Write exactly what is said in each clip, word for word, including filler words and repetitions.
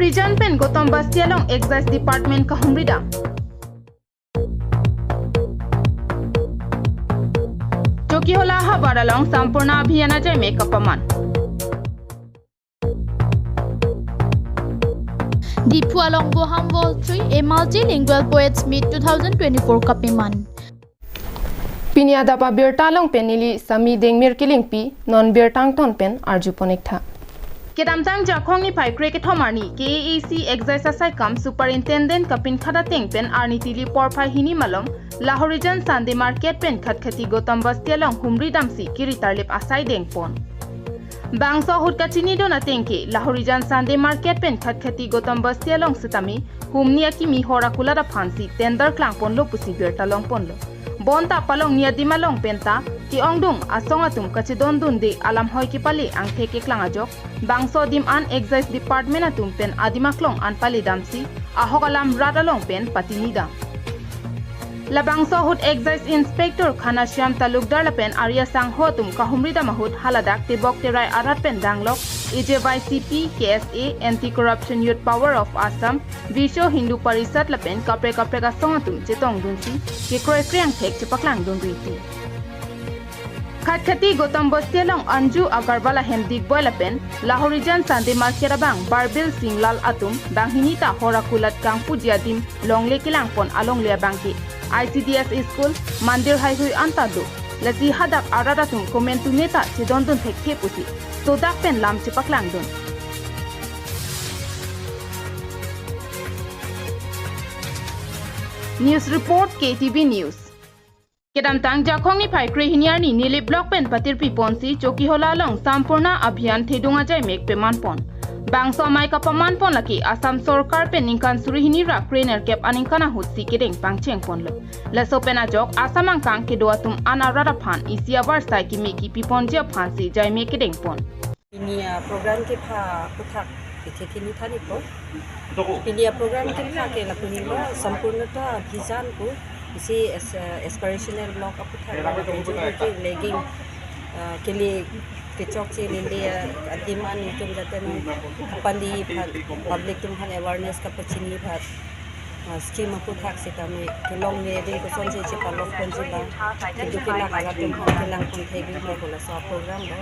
Region pen Gautam Basti along Excise Department kahumri dam. Chokihola havar along Sampoorna Abhiyan ajaimek kapaman. Diphu along Boham World Tree, a multilingual poets meet two thousand twenty-four kapaman. Pini adap abirta along pen neli Sami Dengmir Kilingpi, non birta angton pen arjupon ik tha. Kedamtang Jakhong niphai krekethom arni K A A C Excise asaikam Superintendent kapinkhat ateng pen arni tili porphai hini malom Lahorijan Sunday Market pen Khatkhati Gautam Basti along humri damsi kiri tarlip asai dengpon. Bangso ahut kachinidun ateng ke Lahorijan Sunday Market pen Khatkhati Gautam Basti along sitame humni akimi hor akulat aphansi tender klangponlo pusi birta longponlo. Bonta palongni adim along penta ke-ongdung asong atum kachedondunde alam hoi kepale angthek keklang ajok bangso adim an Excise Department atum pen adim aklong an pale damsi ahok alam rat along pen patini dam. Labangso ahut Excise Inspector Khanashyam Talukdar lapen ari asangho atum kahumri dam ahut haladak tebok terai arat pen danglok A J Y C P, K S A, Anti Corruption Youth Power of Assam, Vishwa Hindu Parishad lapen kaprek kaprek asong atum chetongdunsi kekroi krengthek chepaklangdun riti. Khatkhati Gautam Basti along Anju Agarwal ahem Digboi lapen Lahorijan Sunday Market abang Barbil Singlal atum banghini ta hor akulat kangpuji adim longle kelangpon alongle abang ke I C D S school, mandir haihui anta do. Lasi hadak arat atum komentu neta chedondun thekthe pusi sodak pen lam chepaklangdun. News report, K T V News. Kedamtang Jakhong niphai krehini arni Nilip Block pen patirpiponsi Chokihola along Sampoorna Abhiyan thedung ajaimek pemanpon. Bangso amei kapamanpon lake Assam Sorkar pen ningkan suri hini ra krenerkep aningkan ahutsi kedeng pangchengponlo. Laso pen ajok Assam angkang kedo atum an arat aphan isi avarsai keme kipiponji aphansi jaimek kedengpon. Pini aprogram kepha aputhak isi thini thanipon. Pini aprogram kepha ke lapu helo Sampoornata Abhiyan pu isi as-, uh, aspirational block aputhak lapu helo ke lagging, uh, kele kechokche lele, uh, adim an itum jate non kapali aphan, public atum aphan awareness kapachini aphan, uh, scheme aputhak sitame kelongle ding kosonsi chepalongponji ba, kedo kelak arat atum aphan kelangpon thekji ba pu laso aprogram lo.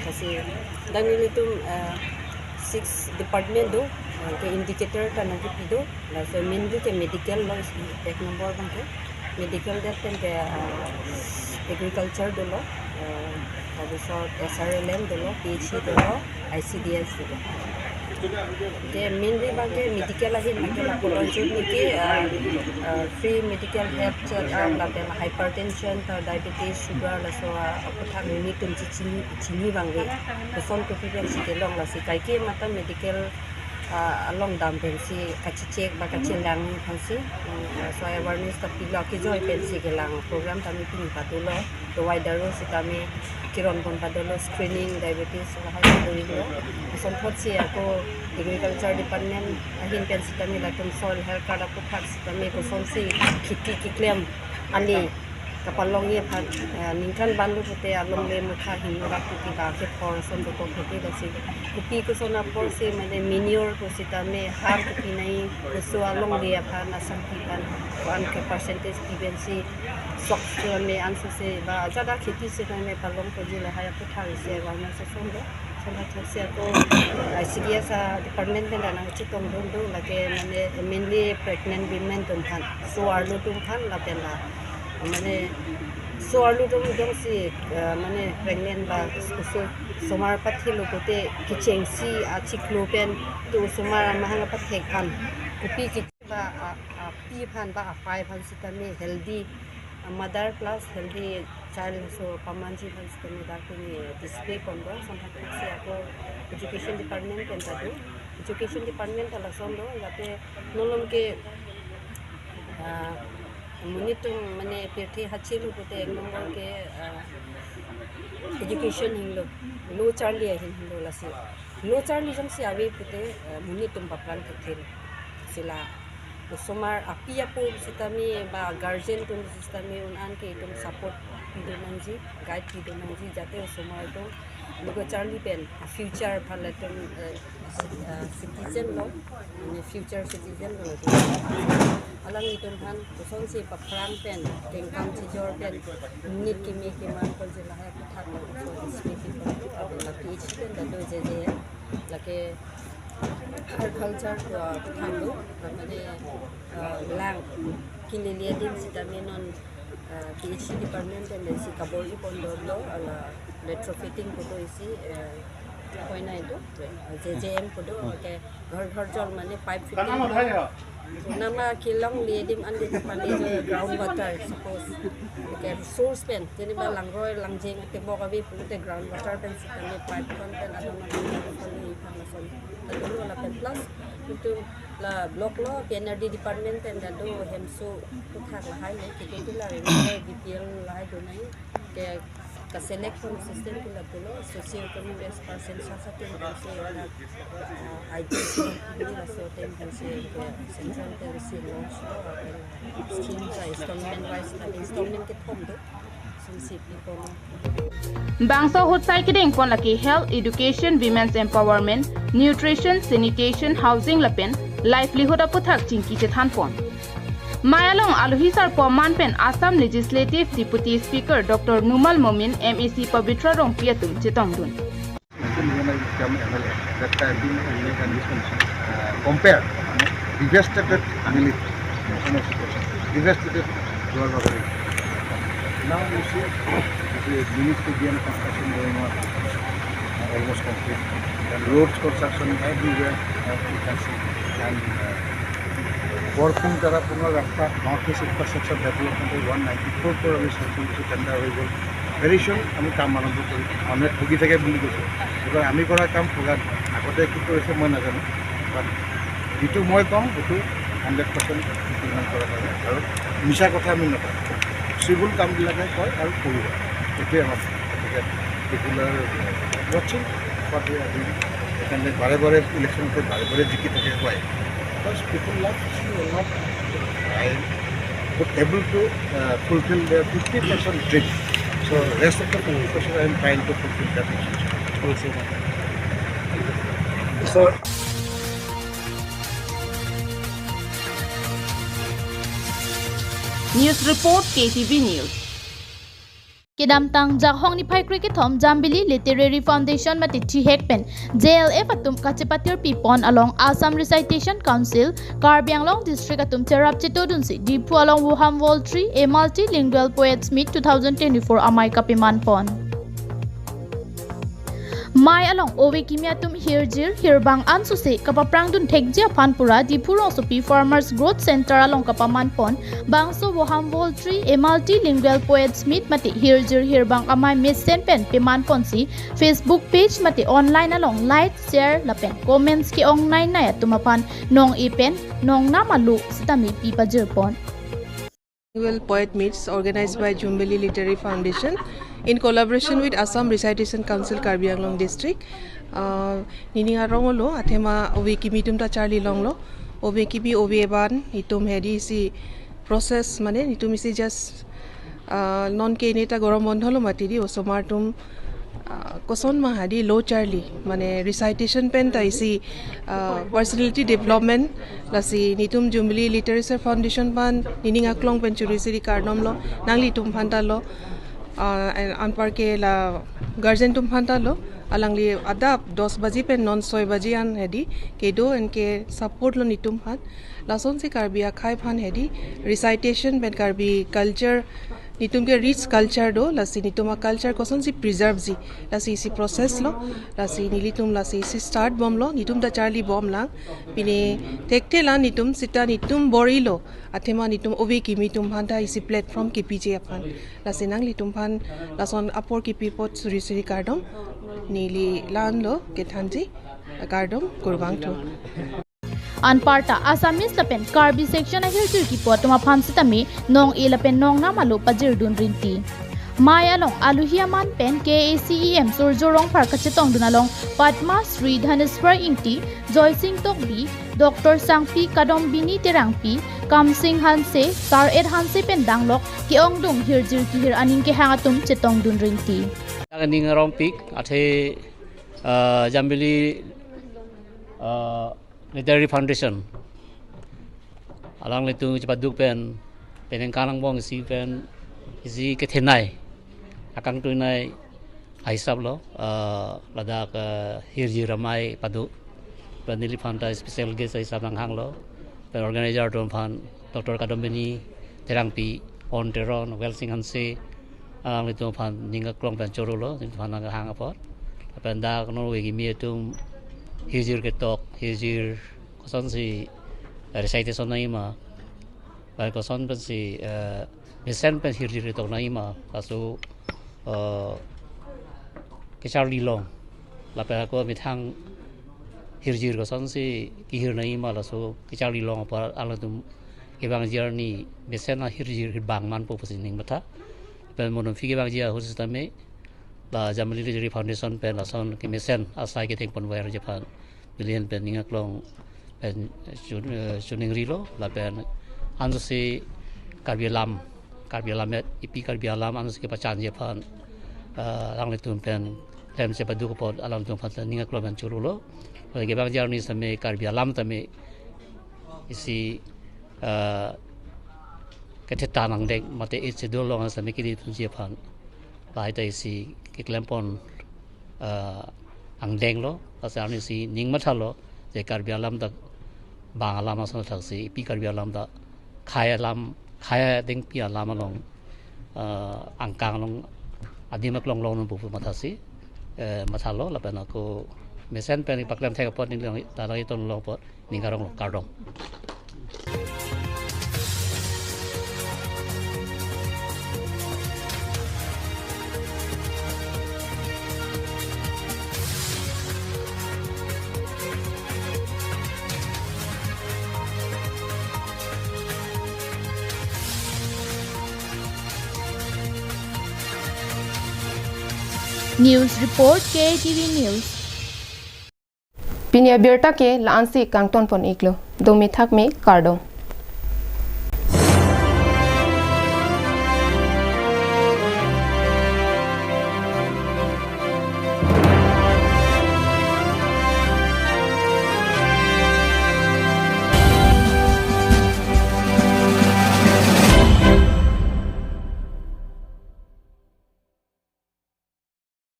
Lasi dak nelitum, uh, six department do, uh, ke indicator ta nangkepi do. Laso mainly ke medical lo, isi ek number abang ke medical, det pen ke, uh, agriculture dolo, uh, tar pisot S R L M dolo, P H E dolo, I C D S dolo. Ke mainly abang ke medical ahin abang ke lapu lo, jut ni ke, uh, uh, free medical health check up lapen hypertension ta diabetes, sugar laso, uh, aputhak nelitum chechini, chini abang ke koson kopi pensi kelong, lasi kaike mata medical, ah, along dam pensi kachecheck ba kachelang aphansi, mm, laso awareness ta pilo, akejoi pensi kelang program tame pini pado lo, dawai daru sitame keronpon pado lo, screening, diabetes lahai pado lo. Lason thotsi ako agriculture department ahin pen sitame latum soil health card aputhak sitame kosonsi kheti keklem ale kapalongji aphan, eh, ningkan vanlo pute alongle mukha hingno ra kopi ba kethor ason dokok kheti, lasi kopi koson apor si mane manure ko sitame har kopinai, laso alongle aphan, asangpi aphan ko-an ke percentage pi pensi sok sitame ansose ba jada kheti sitame palongponji lahai aputhak isi awareness ason do. Lason thotsi ako I C D S, ah, department pen ta nangchetongdun do, lake mane mainly pregnant women atum aphan, so-arlo atum aphan lapen la mane so-arlo atum jongsi, eh, mane pregnant ba so-, osomar pathelo pute kechengsi achiklo pen to osomar amahang apathek aphan kopi ke ba a, api aphan ba apai aphan sitame healthy, uh, mother plus healthy child laso pamanji aphan sitame dak pini display ponbom. Lason thotsi ako education department pen ta do. Education department ta lason do, jate non malom ke, ah, monit atum mane pirthe hachelo pute ek number ke, ah, education henlo, lo charli ahin henlo, lasi lo charli jongsi ave pute, ah, monit atum paphrang thekthe. Lasi la osomar api apo sitame ba guardian atum sitame un-an ke itum support pidun nangji, guide pidun nangji, jate osomar atum Luko charli pen future aphan latum, eh, ci-, eh, citizen lo, mane future citizen lo. Alanglitum aphan kosonsi paphrang pen, kengkam chijor pen, nit kimi kiman konsi lahai aputhak lo. So this week pen, pen la P H D pen dado J J M, lake agriculture, eh, aputhak lo, mane, eh, lang kelele adim sitame non, eh, P H D department pen si kabor-i pon dolo, hala retrofitting pu do isi, eh, koina itu, eh, J J M pu do, ke ghar ghar jal mane pipe fitting. Nama kelongle adim an de pani jo ground water, suppose, ke source pen, jeni ba langroi langjeng tebok ave pulote ground water pen sitame pipe kon pen adon adon pen iphan lason. Lalu lapen plus itu la block lo, P N R D department pen dado hemso aputhak lahai lo, ke ke la ring B P L lahai do nai, ke ka select pen system ke la pulo, socio economic best person sasa pen si la, ah, I D C pen si la so pen si ke central pen si launch lo, lapen scheme ka installment wise, lapen installment kethom do. Bangso ahut sai kedeng pon lake health, education, women's empowerment, nutrition, sanitation, housing lapen livelihood aputhak chingki chethan pon. Mai along alohi sarpo aman pen Assam Legislative Deputy Speaker Doctor Numal Momin, M A C Pabitra Rongpi atum chetongdun. When I become M L A, that time being M L A condition, uh, compare devastated village, devastated Duarbagori. Now you see, the mini stadium construction going on, uh, almost complete. And roads construction everywhere, uh, you can see. And, uh, Borpung Tarapung rasta, North East Infrastructure Development one ninety-four crore আমি sanction দিছো, tender হৈ গ'ল। Very soon আমি কাম আৰম্ভ কৰিম। মানুহে ঠগি থাকে বুলি কৈছে। এইবাৰ আমি কৰা কাম ঠগা নহয়। আগতে কি কৰিছে মই নাজানো, বাট যিটো মই কওঁ সেইটো হাণ্ড্ৰেড পাৰ্চেণ্ট ইমপ্লিমেণ্ট কৰা যাব। আৰু মিছা কথা আমি নকওঁ, পচিবল কামবিলাকে কয় আৰু কৰিব। এইটোৱে আমাৰ, গতিকে ৰেগুলাৰ ৱাচিং, বাট সেইকাৰণে বাৰে বাৰে ইলেকশ্যনতে বাৰে বাৰে জিকি থাকে। Why? Because people love to see a lot. I was able to, uh, fulfill their fifty percent dream. So rest of the fifty percent I am trying to fulfill that. So, News report, K T V News. Kedamtang Jakhong niphai kre kethom Jambili Literary Foundation mate thihek pen J L F atum kachepatirpi pon along Assam Recitation Council Karbi Anglong District atum cherap chetodunsi Diphu along Woham Wall Tree, a Multilingual Poets Meet two thousand twenty-four amei kapeman pon. Mai along ove kimi atum hirjir hirbang ansose kapaphrangdun thekji aphan pura Diphu rongsopi Farmers Growth Center along kapaman pon bangso Woham Wall Tree, a Multilingual Poets Meet mate hirjir hirbang amei mesen pen peman ponsi Facebook page mate online along like, share lapen comments ke-ong nai nai atum aphan nong-e pen nongnam alo sitame pi pajir pon. Annual Poet Meets organized by Jumbili Literary Foundation in collaboration with Assam Recitation Council Karbi Anglong District. Uh, nini arong lo, athema ove kimi atum ta charli longlo. Ove kimi ove aban, itum hedi si process, mane itum isi just, uh, non ke ne ta gorom bondho lo mati di, osomar atum ah, koson ma hadi lo charli, mane recitation pen ta isi, ah, personality development, lasi nitum Jumbili Literature Foundation aphan nining aklong pen churi siri kardom lo, nanglitum aphan ta lo, ah, and anpar ke la guardian atum aphan ta lo, alangli adap dos baji pen non soi baji an hedi kedo and ke support lo nitum aphan. Lasonsi Karbi akhei aphan hedi recitation pen Karbi culture, nitum ke rich culture do, lasi nitum a-culture kosonsi preserve ji, lasi isi process lo, lasi nelitum lasi isi start bomlo, nitum ta charli bomlang, pine thekthelang nitum sita nitum bor-ilo, athema nitum ove kimi atum aphan ta isi platform kipiji aphan, lasi nanglitum aphan lason apor kipi apot suri suri kardom, neli la-an lo kethanji, kardom, kurvangthu. Anparta Assamese lapen Karbi section ahirjir kipu atum aphan sitame nong-e lapen nongnam alo pajirdun rinti. Mai along aluhi aman pen K A A C E M Surjo Rongphar kachetongdun along Padma Shri Dhaneswar Ingti, Joysing Tokbi, Doctor Sangpi Kadombini Terangpi, Kamsing Hanse, Sar-et Hanse pen danglok ke-ongdung hirjir kihir aning kehang atum chetongdun rinti. Dak ning arongpik athe, uh, Jambili, uh, Literary Foundation alanglitum chepaduk pen penang kanang bong isi pen isi kethenei akangtuinei ahisap lo, uh, ladak, uh, hirjir amei paduk pen neliphan ta special guest ahisap nanghanglo, pen organizer atum aphan Doctor Kadambini Terangpi, Pon Teron, Welsing Hanse, alanglitum aphan ning aklong pen chorolo, neliphan nanghang apot. Lapen dak non vekimi atum hirjir ketok, hirjir kosonsi recitation nangji ma, bai koson pensi, eh, mesen pen hirjir ketok nangji ma, laso, eh, kacharli long. Lapen ako methang hirjir kosonsi kehir nangji ma, laso kacharli long apot alangtum kevangji arni mesen ahirjir kevang manpo pusi ning matha. Pen mo non aphi kevangji ahut sitame la Jambili Literary Foundation pen lason kemesen asai ketheng ponver ji aphan nelihin pen ning aklong pen chun-, eh, choningrilo, lapen ansi Karbi alam, Karbi alam et, ipi Karbi alam ansi kepachanji aphan, eh, alanglitum pen klem chepaduk apot alanglitum aphan ning aklong pen chorolo. Lapen kevangji arni sitame Karbi alam tame isi, eh, ketheta angdeng mate Eighth Schedule along sitame kidi thunji aphan lahai ta isi keklem pon, eh, angdeng lo, lasi arni si ning mathalo, je Karbi alam ta bang alam ason thaksi, ipi Karbi alam ta khei alam, khei adengpi alam along, eh, angkang along adim aklong long nangpo pu mathasi, eh, mathalo, lapen ako mesen pen paklem thek apot ning lang, ta lang iton long apot ning aronglo, kardom. News report, K T V News. Pini abirta ke la-ansi kangton pon iklo. Domi thakmi, kardom.